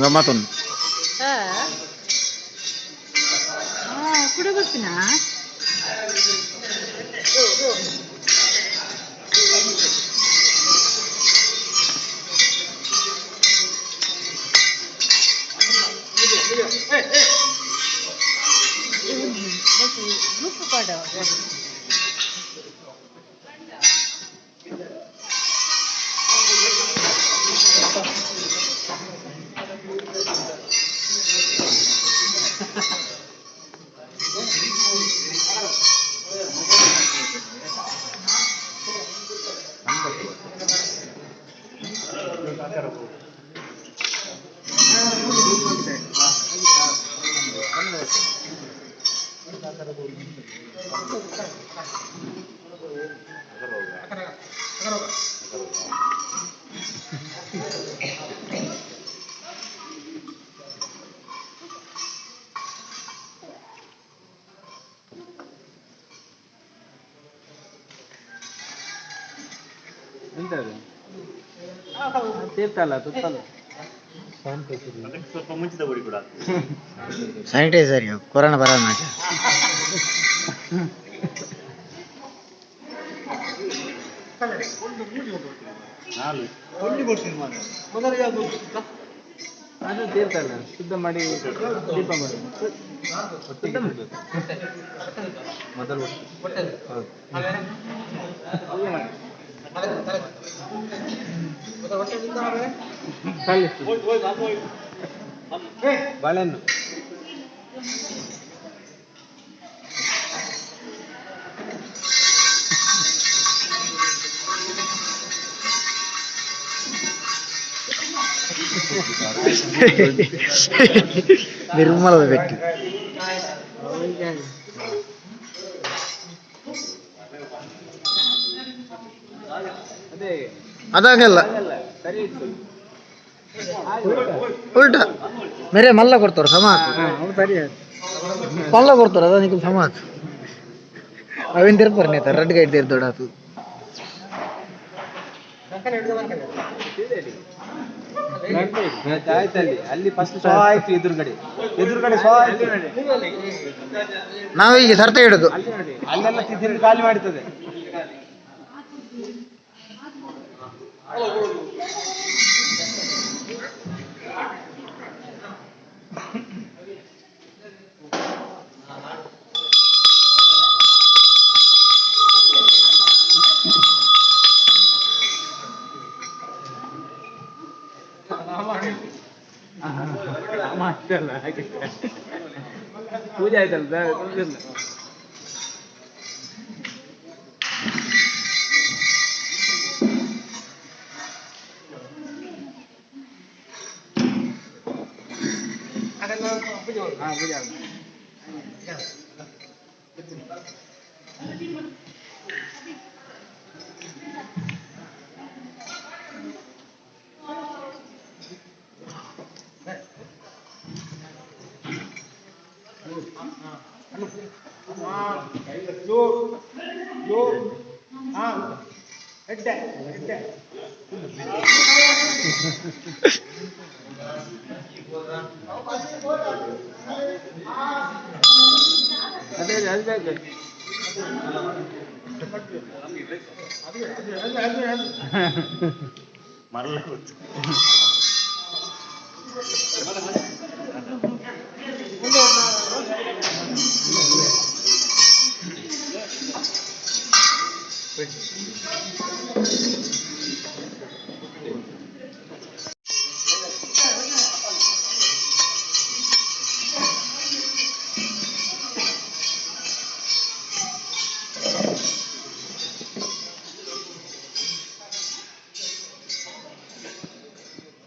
ಗಮ್ಮತ್ತೊಂದು. ಕುಡ ಬರ್ಪಿನ. ಗ್ರೂಪ್ ಪಾಡ. ಎಂತ ಅದು? ತೀರ್ಥ ಅಲ್ಲ, ತುಪ್ಪಲ್ಲ. ಸ್ವಲ್ಪ ಮುಂಚಿತ ಬಡಿ ಕೂಡ. ಸ್ಯಾನಿಟೈಸರ್, ಕೊರೋನಾ ಬರೋಣ. ನಾಲು. ಅದು ತೀರ್ಥ ಅಲ್ಲ, ಶುದ್ಧ ಮಾಡಿ ದೀಪ ಮಾಡಿ ಶುದ್ಧ ಮಾಡ್ಬೇಕು. ಮೊದಲು ಹೌದು. ಕಲಿಸ್ತು. ಬಾಳೆಹಣ್ಣು. ನಿರ್ಮಲದ ಬೆಟ್ಟು. ಅದೇ. ಅದಾಗಲ್ಲ. ಅಲ್ಲ, ಸರಿ ಇತ್ತು. ಉಲ್ಟಾ ಮೇರೆ ಮಲ್ಲ ಕೊಡ್ತಾರ ಸಮ. ಅವ್ರು ಸರಿ. ಮಲ್ಲ ಕೊಡ್ತಾರ, ಅದ ನಿಖಲ್ ಸಮ. ಅವೇನು ತಿರ್ಪರ್ ನೇತ ರೆಡ್ ಗೈಡ್ ತೀರ್ ದೊಡ್ಡ ಆತು. ಆಯ್ತು, ಅಲ್ಲಿ ಅಲ್ಲಿ ಫಸ್ಟ್ ಸ್ವ ಆಯ್ತು, ಎದುರುಗಡೆ ಎದುರುಗಡೆ ಸ್ವ ಆಯ್ತು. ನಾವು ಈಗ ಸರ್ತ ಇಡುದು. ಅಲ್ಲಿ ನೋಡಿ, ಅಲ್ಲೆಲ್ಲ ತಿಂದು ಖಾಲಿ ಮಾಡ್ತದೆ. ಅಷ್ಟಲ್ಲ, ಹಾಗೆ ಪೂಜೆ ಆಯ್ತಲ್ಲ, ತೊಂದ್ರೆ ಇಲ್ಲ. ಹಾ, ಪೂಜೆ ಆಯ್ತು. ಅದೇ ಅದು ಬೇಕು. ಮರಳ ಗೊತ್ತು.